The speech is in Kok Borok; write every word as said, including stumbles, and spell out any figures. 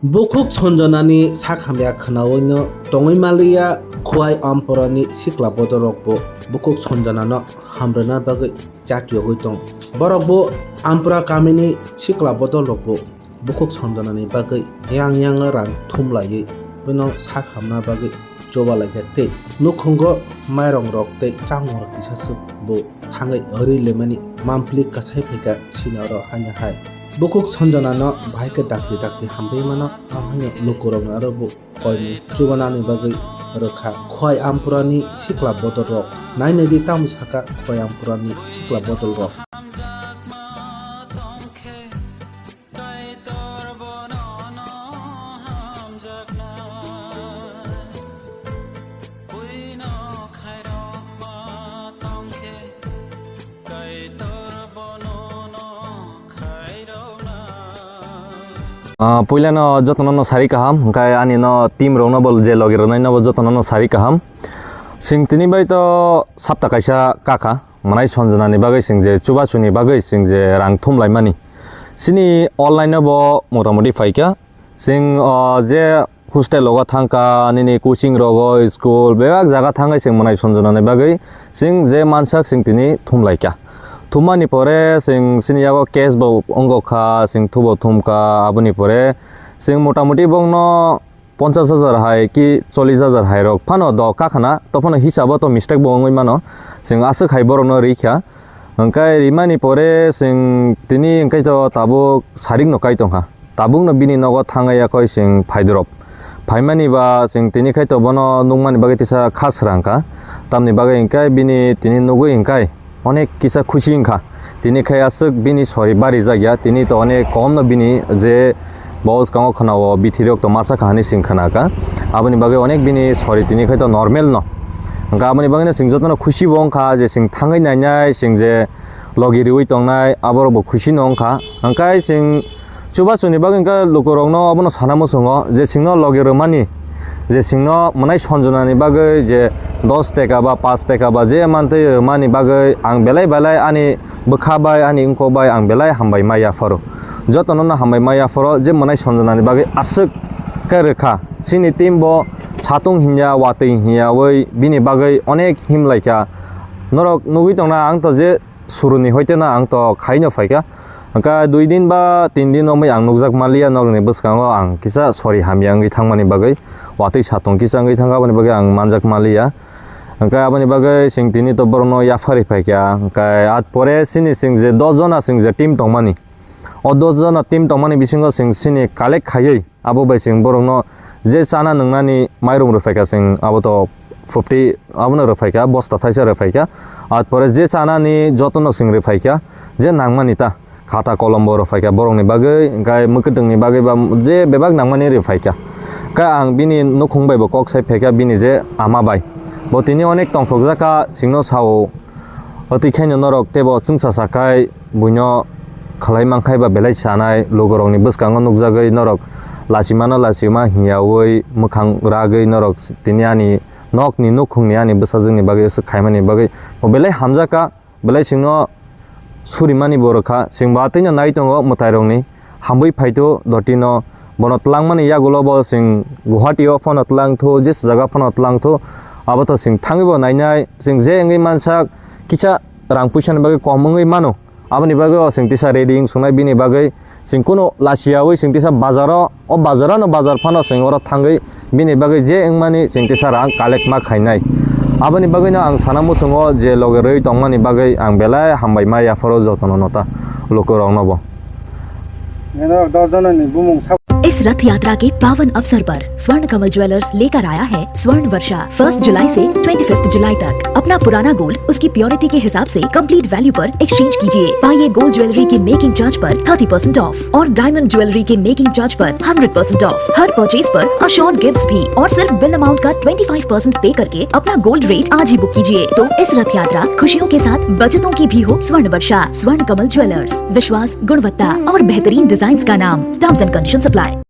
Bukhuk Sanjanani sak hamya khwnaoino tongwi maliya Khwai Amporani sikla bodolrokbo Bukhuk Sanjanano hamrwna bagwi chatyogwi tong. Borokbo Ampora kamini sikla bodolrokbo Bukhuk Sanjanani bagwi yang yang rang thumlaiwi bono sak hamna bagwi chuba laikha tei nukhungo mairongrok tei chamungrok kisaswk bo thangwi rwi lemani mampli kwsai phaikha sini oro haino hai. Bukhuk Sanjanano bahai khe dakti dakti hamrwi mano, amo haino lukurokno aro bo koimung chubanani bagwi rwkha. Khwai Amporani sikla bodolrok. Nai naidi tamo sakha Khwai Amporani sikla bodolrok. Hamjakma tongkhe Kaitor bono no hamjakna, buino khairokma tongkhe, Kaitor bono no khairokna. Ah, puilano jotono no sari kaham, hwnkhe ani no team rokno bo je logi rwnai no bo jotono no sari kaham. Chwng tini bai to sapta kaisa kakha. Mwnai Sanjanani bagwi chwng je chubachuni bagwi chwng je rang thumlaimani. Chini online-o bo motamoti phaikha. Chwng, o, je hostel-o thangkha, nini coaching rogo, school, bebak jaga thangwi chwng Mwnai Sanjanani bagwi chwng je mansak chwng tini thumlaikha. Thummani pore chwng chini yago cash bo wngkha, chwng thubo thumkha, aboni pore chwng motamoti bongno ponchas hajar hai ki chollish hajar hai rok phano do kakhana, to phano hisabo to mistake bo wngwi mano, chwng aswk hai borokno rikha. Hwnkhe rimani pore chwng tini hwnkhe to tabuk sarikno kai tongkha, tabukno bini nogo thangwi yakoi chwng phaidorop. Phaimani ba chwng tini khai to bono nukmani bagwi tisa kha srangkha, tamni bagwi hwnkhe bini tini nugwi hwnkhe onek kisa khusi wngkha. Tini khai aswk bini sori bari jakya, tini to onek kom no bini je bo bwskango khwnao bithi rok to masa kha hinwi chwng khwnakha. Aboni bagwi onek bini sori tini khai to normal no. Hwnkha aboni bagwi no chwng jotono khusi bo wngkha je chwng thangwi nainai, chwng je logi riwi tongnai, aborok bo khusi no wngkha. Hwnkhe chwng Chubachuni bagwi hwnkhe lukurokno obono sana muchungo je chwngno logi rwmani, je chwngno mwnai Sanjanani bagwi je dos teka ba paanch teka ba je mantwi rwmani bagwi ang belai belai ani bwkha bai, ani wngkok bai ang belai hambai ma yapharo. Jotono no hambai ma yapharo je mwnai Sanjanani bagwi aswk khe rwkha. Chini team bo satung hinya, watwi hinya wi bini bagwi onek himlaikha. Norok nugwi tongna ang to je suruni hoite no ang to khaino phaikha. Hwnkha dui din ba tin din romwi ang nukjak manliya norokni bwskango ang kisa sori hamya wngwi thangmani bagwi, watwi satung kisa wngwi thangkha aboni bagwi ang manjak manliya. Hwnkha aboni bagwi chwng tini to borokno yapharwi phaikha. Hwnkha at pore chini chwng je dos jona chwng je team tongmani, o dos jona team tongmani bisingo chwng chini collect khaiwi abo bai chwng borokno je chana nwngnani mairum rwphaikha chwng abo to fifty abono rwphaikha, bosta thaisa rwphaikha. At pore je chanani jotono chwng rwphaikha, je nangmani ta khata kolom bo rwphaikha borokni bagwi, hwnkhe mwkhwtwngni bagwi ba je bebak nangmani rwphaikha. Khe ang bini nukhung bai bo kok sai phaikha bini je ama bai. Bo tini onek tongthokjak kha, chwngno sao. Watwi khaino norok teibo chwngsa sakhai buino khlai mankhai ba belai sanai, lugurokni bwskango nukjagwi norok lachimano lachima hiyawi mwkhang ragwi norok tini ani nokni nukhungni ani bwsajwkni bagwi aswk khaimani bagwi bo belai hamjakha, belai chwngno surimani bo rwkha, chwngbo atwino nai tongo mwtairokni. Hambai phaito dotino bono twlangmani yagulo bo chwng Guwahati o phano twlangthu, jesa jaga phano twlangthu, abo to chwng thangwi bo nainai, chwng je wngwi mansak kisa rang puisa ni bagwi kom wngwi mano, aboni bagwi o chwng tisa ready wng sungnai bini bagwi chwng kunu lachiyawi chwng tisa bazaro, o bazaro no bazar phano chwng oro thangwi bini bagwi je wngmani chwng tisa rang collect ma khainai. Aboni bagwino ang sana muchungo je loge rwi tongmani bagwi ang belai hambai ma yapharo jotono nota lukurokno bo. Nino dos jonani bumung sak- इस रथ यात्रा के पावन अवसर पर स्वर्ण कमल ज्वेलर्स लेकर आया है स्वर्ण वर्षा। फर्स्ट जुलाई से ट्वेंटी फिफ्थ जुलाई तक अपना पुराना गोल्ड उसकी प्योरिटी के हिसाब से कंप्लीट वैल्यू पर एक्सचेंज कीजिए। पाइए गोल्ड ज्वेलरी के मेकिंग चार्ज पर थर्टी परसेंट ऑफ और डायमंड ज्वेलरी के मेकिंग चार्ज पर हंड्रेड परसेंट ऑफ। हर परचेज पर अश्योर्ड गिफ्ट्स भी और सिर्फ बिल अमाउंट का ट्वेंटी फाइव परसेंट पे करके अपना गोल्ड रेट आज ही बुक कीजिए। तो इस रथ यात्रा खुशियों के साथ बचतों की भी हो। स्वर्ण वर्षा, स्वर्ण कमल ज्वेलर्स, विश्वास, गुणवत्ता और बेहतरीन डिजाइन्स का नाम। Terms and conditions apply.